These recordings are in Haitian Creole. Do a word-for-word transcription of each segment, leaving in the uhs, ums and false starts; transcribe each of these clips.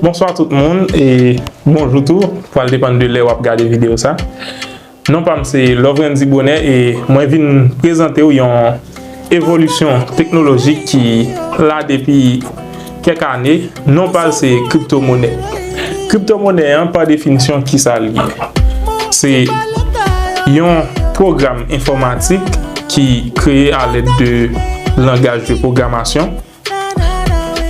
Bonswa tout moun e bonjou tou, pral depann de lè w ap gade videyo sa. Non pa m se Lovrendy Bonheur e mwen vin prezante w yon evolisyon teknolojik ki la depi kèk ane. Non pa l se kriptomonè. Kriptomonè an, pa definisyon, kisa l ye? Se yon pwogram enfòmatik ki kreye alèd de langaj de pwogramasyon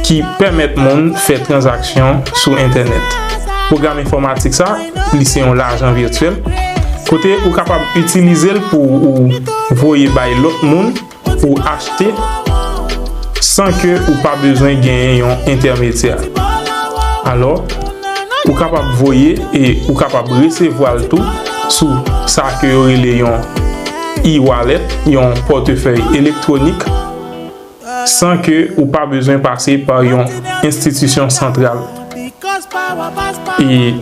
ki pèmèt moun fè tranzaksyon sou entènèt. Pwogram enfòmatik sa, li se yon lajan vityèl, kote ou kapab itilize l pou ou voye bay lòt moun, pou achte, san ke ou pa bezwen genyen yon entèmedyè. Alò, ou kapab voye e ou kapab resevwa l tou sou sa ke yo rele yon e-wallet, yon pòtefèy elektwonik, san ke ou pa bezwen pase pa yon enstitisyon santral. E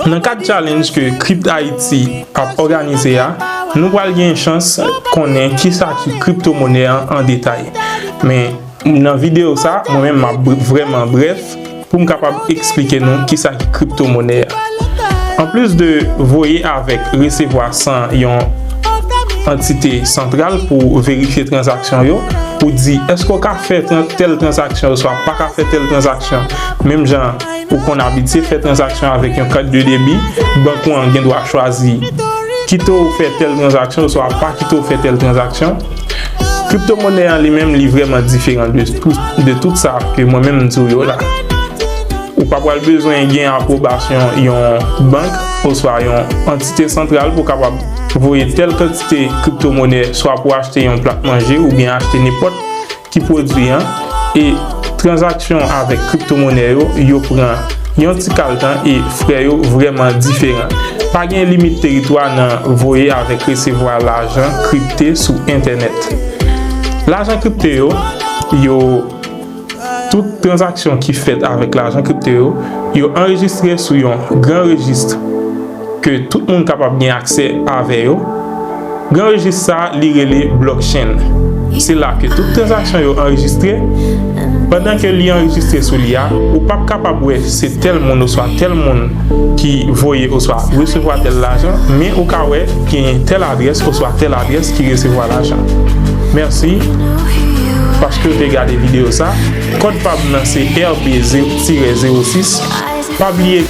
nan kad challenge ke Crypt Haiti ap òganize a, nou pral gen chans konnen kisa ki kriptomonè an an detay. Men nan videyo sa, mwen menm m ap br-, vrèman brèf pou m kapab eksplike nou kisa ki kriptomonè a. Anplis de voye avèk resevwa san yon antite santral pou verifye tranzaksyon yo, pou di èske w ka fè tran-, tèl tranzaksyon oswa pa ka fè tèl tranzaksyon, menm jan ou konn abitye fè tranzaksyon avèk yon kat de debi, bank ou an gen dwa chwazi kite w fè tèl tranzaksyon oswa pa kite w fè tèl tranzaksyon. Kriptomonè an li menm, li vrèman diferan de tout, de tout sa ke mwen menm m di w yo la. Ou pa pral bezwen gen apwobasyon yon bank oswa yon antite santral pou w kapab voye tèl kantite kriptomonè, swa pou achte yon plat manje oubyen achte nenpòt ki pwodui an. E tranzaksyon avèk kriptomonè yo, yo pran yon ti kal tan e frè yo vrèman diferan. Pa gen limit teritwa nan voye avèk resevwa lajan kripte sou entènèt. Lajan kripte yo, yo, tout tranzaksyon ki fèt avèk lajan kripte yo, yo anrejistre sou yon gran rejis ke tout moun kapab gen aksè avè yo. Gran rejis sa, li rele blockchain. Se la ke tout tranzaksyon yo anrejistre. Pandan ke li anrejistre sou li a, ou p ap kapab wè se tèl moun oswa tèl moun ki voye oswa resevwa tèl lajan, men ou ka wè gen tèl adrès oswa tèl adrès ki resevwa lajan. Mèsi paske w te gade videyo sa. Kòd pa m nan se R B zewo sis. Pa bliye